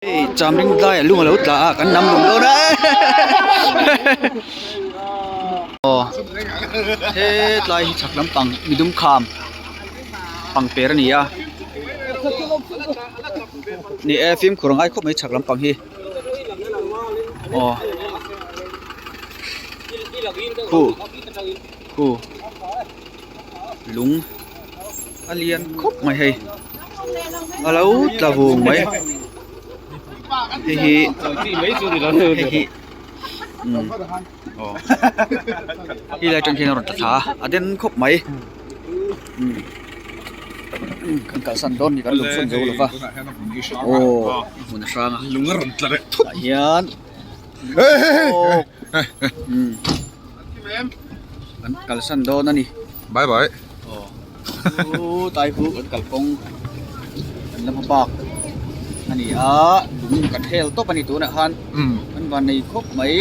Hei chamring tlaiah lung a lo tla a kan nam lung dawn a aw hetlai hi chhak lampang midum kham pangper a ni a ni e fimkhur a ngai khawp mai chhak lampang hi aw khu khu lung a lian khawp mai hei a lo tla vung mai hei hi hei hi umm aw helai atang hian a rawn tla thla a a den khawp mai umm kan kalsan dawn ni kan lungchhun zo lova aw hmun a hrang a tah hian aw umm. Kan kalsan dawn a ni. Bye bye. Aw. Chu tai khu kan kalkawng kan la hma bak a ni a, lung kan hel tawp a ni tunah khan. Kan van nei khawp mai.